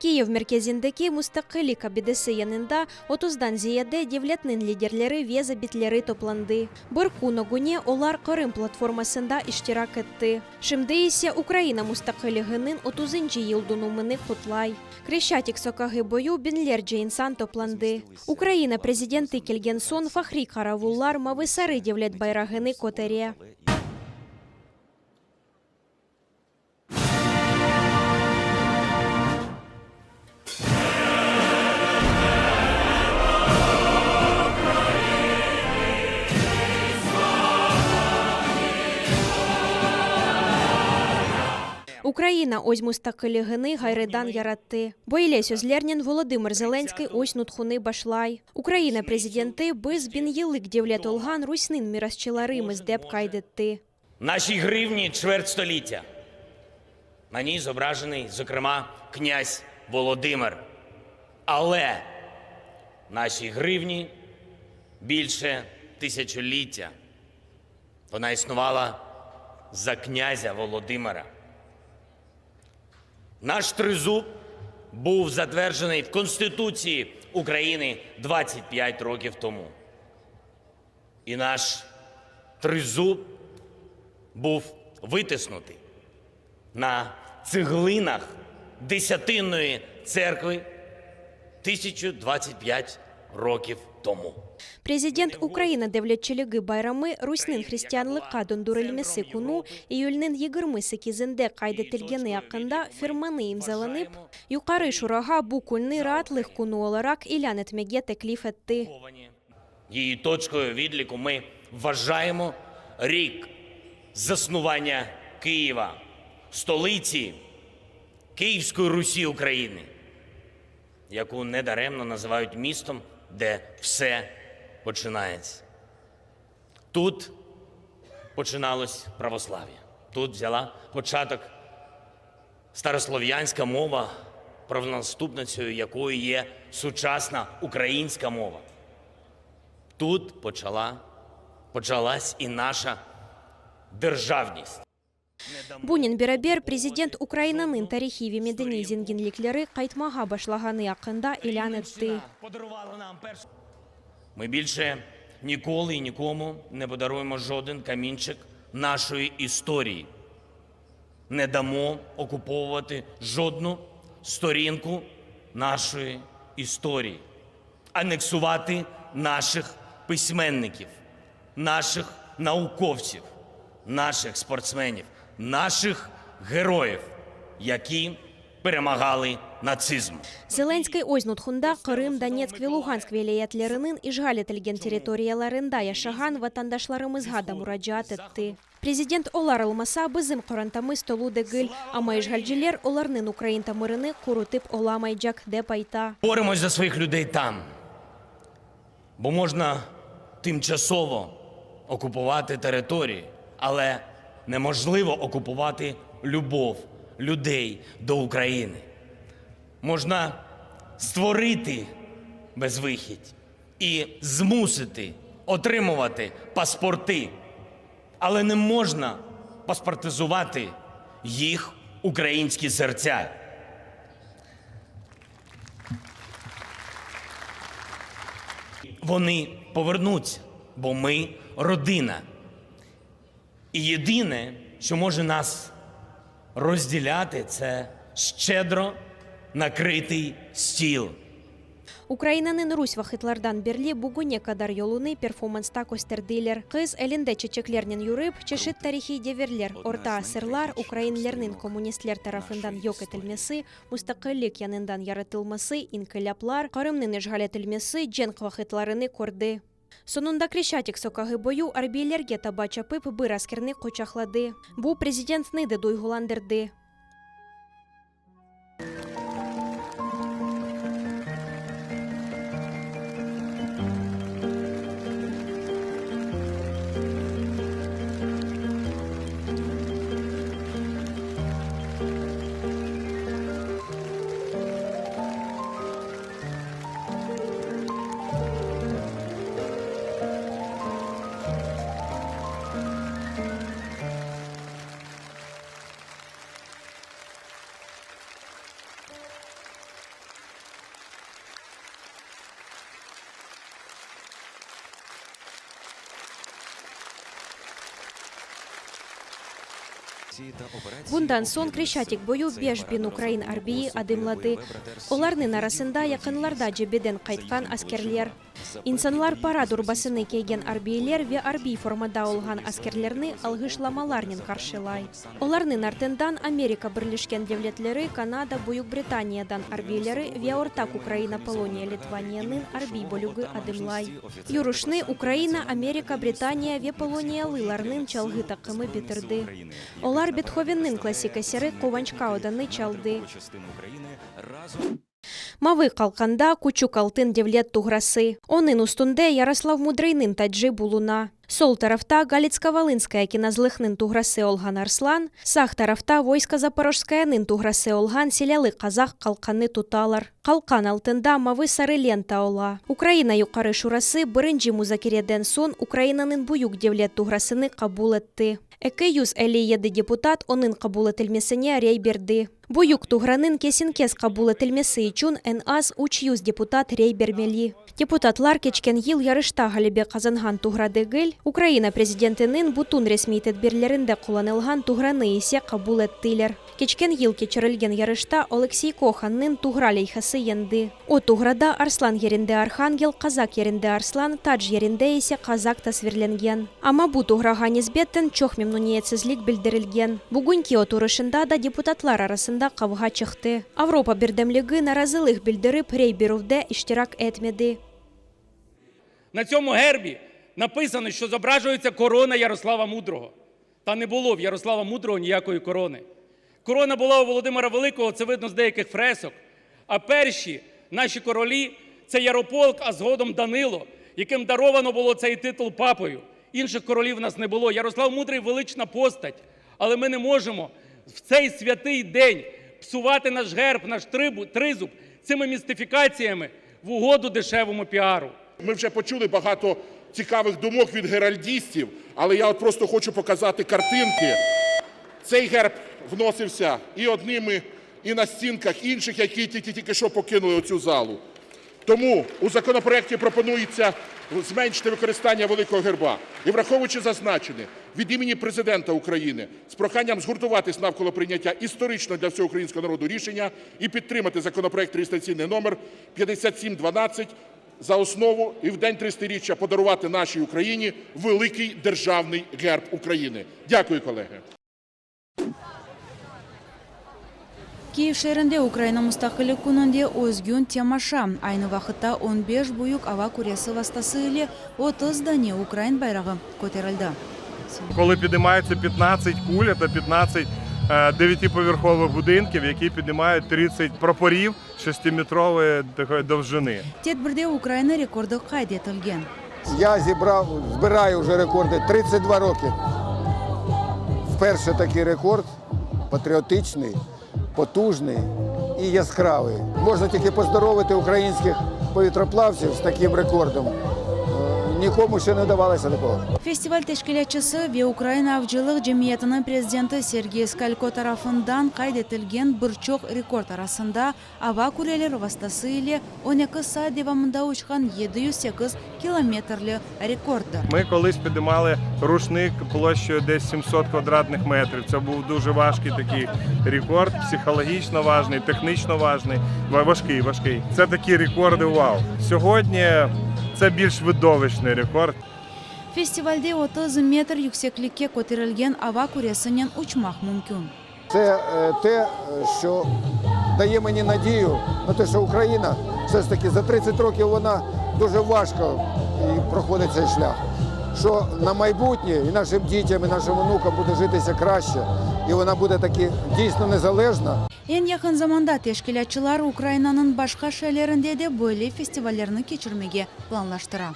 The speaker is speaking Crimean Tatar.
Kiyev merkezindeki Mustaqillik abidesi yanında otuzdan ziyade devletniñ liderleri ve zabitleri toplandı. Bir kün ögüne olar Qırım platformasında iştirak etti. Şimdi ise Ukraina mustaqilliginiñ otuzıncı yıldönümini qutlay. Kreşçatik soqağı boyu biñlerce insan toplandı. Ukraina prezidenti kelgen soñ fahriy qaravullar mavı-sarı devlet bayrağını kötere. Ukraina öz mustaqilligini ğayrıdan yarattı. Böyle sözlernen Volodımır Zelenskıy öz nutqunı başlay. Ukraina prezidenti, biz biñyıllıq devlet olğan Rusniñ mirasçılarımız, dep qayd etti. Naşiy ğrıvni çvert stolittâ. Na niy zobrajenıy, zokrema, knâz Volodımır. Ale naşiy ğrıvni bilşe tısâçolittâ. Vona isnuvala za knâzâ Volodımıra. Naş trızub buv zatverджений v Konstitutsii Ukrainy 25 rokiv tomu. İ naş trızub buv vıtısnutıy na tsıhlınah Desâtinnoyi tserkvı 1025 rokiv tomu. Prezident Ukraina devletçiligi bayramı Rusniñ hristianlıqqa döndürilmesi künü, iyülniñ 28-inde qayd etilgeni aqqında fermanı imzalanıp, Yuqarı Şurağa bu künni raatlıq künü olaraq ilân etmege teklif etti. Yiyi toçkoyu vidliku mı vvajayemo rik zasnuvanya Kıyeva, stolıtsi Kıyivskoyi Rusi Ukrayiny, yaku nedaremno nazıvayut mistom, de vse poçınayetsâ. Tut poçınalos pravoslavye. Tut vzâla poçatok staroslov'yanska mova, pravonastupnıtsею якої є сучасна українська мова. Тут почала, почалась і наша державність. Bunen beraber, prezident Ukrainanıñ tarihiy ve medeniy zenginlikleri qaytmağa başlağanı aqqında ilân etti. Mı bilşe nikolı i nikomu ne podaruyemo joden kaminçik naşoyi istoriyi. Ne damo okupovувати жодну сторінку нашої історії, анексувати наших письменників, наших науковців, наших спортсменів, наших героїв, які перемагали нацизм. Zelenskıy öz nutqunda Qırım, Donetsk ve Lugansk vilâyetleriniñ işğal etilgen territoriyalarında yaşağan vatandaşlarımızğa da muracaat etti. Prezident olar olmasa, bizim qorantamız tolu degil, amma işğalciler olarnıñ ukrain tamırını qurutıp olamaycaq, dep ayta. Boremos za svoyih lüdey tam, bo mojna tımçasovo okupovati teritoriyi, ale nemojlıvo okupuvati lübov lüdey do Ukrayiny. Mojna stvoriti bezvıhid i zmusiti otrimuvati pasporti, ale ne mojna pasportizuvati yih ukrayinski sertsâ. Вони повернуться, бо ми родина. І єдине, що може нас розділяти, це щедро накритий стіл. Ukrainanıñ rus vaqıtlardan berli bugüne qadar yolunı performansta kösterdiler. Qız elinde çeçeklernen yürip, çeşit tarihiy devirler, orta asırlar, ukrainlerniñ kommunistler tarafından yoq etilmesi, mustaqillik yañından yaratılması, inqilâplar, Qırımnıñ işğal etilmesi, cenk vaqıtlarını kördi. Soñunda Kreşçatik soqağı boyu arbiylerge taba çapıp bir askerni quçaqladı. Bu prezidentni de duyğulandırdı. Bundan soñ Kreşâtik boyu 5000 ukrain arbiyi adımladı. Olarnıñ arasında yaqınlarda cebeden qaytqan askerler. İnsanlar parad urbasını kiygen arbiyler ve arbiy formada olğan askerlerni alğışlamalarnen qarşılay. Olarnıñ artından Amerika Birleşken Devletleri, Kanada, Büyük Britaniyadan arbiyleri ve ortaq Ukraina-Poloniya-Litvaniyanıñ arbiy bölügi adımlay. Yürüşni Ukraina, Amerika, Britaniya ve poloniyalılarnıñ çalğı taqımı bitirdi. Olar Bethovenniñ klassik eseri Quvançqa odanı çaldı. Mavı qalqanda küçük altın devlet tuğrası. Onıñ üstünde Yaroslav Mudrıynıñ tacı buluna. Sol tarafta Galitsko-Volınskaya kinazlıqnıñ tuğrası olğan arslan, sağ tarafta Voysko Zaporojskayanıñ tuğrası olğan silâlı qazaq qalqanı tutalar. Qalqan altında mavı-sarı lenta ola. Ukraina Yuqarı Şurası birinci muzakereden soñ Ukrainanıñ büyük devlet tuğrasını qabul etti. 257 deputat onıñ qabul etilmesine rey berdi. Büyük tuğranıñ kesen-kes qabul etilmesi içün eñ az 300 deputat rey bermeli. Deputatlar keçken yıl yarışta ğalebe qazanğan tuğra degil, Ukraina prezidentiniñ bütün resmiy tedbirlerinde qullanılğan tuğranı ise qabul ettiler. Keçken yıl keçirilgen yarışta Oleksiy Kohannıñ tuğra leyhası yeñdi. O tuğrada arslan yerinde arhangel, qazaq yerinde arslan, tac yerinde ise qazaq tasvirlengen. Amma bu tuğrağa nisbeten çoq memnüniyetsizlik bildirilgen. Bugünki oturışında da deputatlar arasında qavğa çıqtı. Avropa birdemligi narazılıq bildirip, rey berüvde iştirak etmedi. На цьому гербі написано, що зображується корона Ярослава Мудрого. Та не було в Ярослава Мудрого ніякої корони. Корона була у Володимира Великого, це видно з деяких фресок. А перші наші королі це Ярополк, а згодом Данило, яким даровано було цей титул папою. Інших королів в нас не було. Ярослав Мудрий велична постать, але ми не можемо в цей святий день псувати наш герб, наш тризуб цими містифікаціями в угоду дешевому піару. Ми вже почули багато цікавих думок від геральдістів, але я от просто хочу показати картинки. Цей герб вносився і одними, і на стінках інших, які тільки що покинули оцю залу. Тому у законопроекті пропонується зменшити використання великого герба. І враховуючи зазначене, від імені Президента України з проханням згуртуватись навколо прийняття історичного для всього українського народу рішення і підтримати законопроект реєстраційний номер 5712 за основу і в день 300-річчя подарувати нашій Україні великий державний герб України. Дякую, колеги. Kiyev şeerinde Ukraina Mustaqillik kününde özgün temaşa, aynı vaqıtta on beş büyük ava küresi vastası ile 30 dane ukrain bayrağı köterildi. Коли підіймаються 15 куль, це 15 дев'ятиповерхових будинків, які піднімають 30 прапорів шестиметрової такої довжини. Tedbirde Ukraina rekordı qayd etilgen. Я зібрав, збираю вже рекорди 32 роки. Вперше такий рекорд патріотичний, потужний і яскравий. Можна тільки поздоровити українських повітроплавців з таким рекордом. Нікому ще не давалося такого. Festival teşkilâtçısı ve Ukraina avcılıq cemiyetiniñ prezidenti Sergey Skalko tarafından qayd etilgen bir çoq rekord arasında ava küreleri vastası ile on eki saat devamında uçqan 708 kilometrli rekorddır. Ми колись підіймали рушник площею десь 700 квадратних метрів. Це був дуже важкий такий рекорд, психологічно важний, технічно важний, важкий, важкий. Це такі рекорди вау. Сьогодні це більш видовищний рекорд. Festivalde 30 metr yükseklikke köterilgen ava küresinen uçmaq mümkün. Це те, що дає мені надію на те, що Україна все ж таки за 30 років вона дуже важко і проходить цей шлях. Що на майбутнє і нашим дітям, і нашим онукам буде житися краще, і вона буде таки дійсно незалежна. Eñ yaqın zamanda teşkilâtçılar Ukrainanıñ başqa şeerlerinde de böyle festivallerni keçirmege planlaştıra.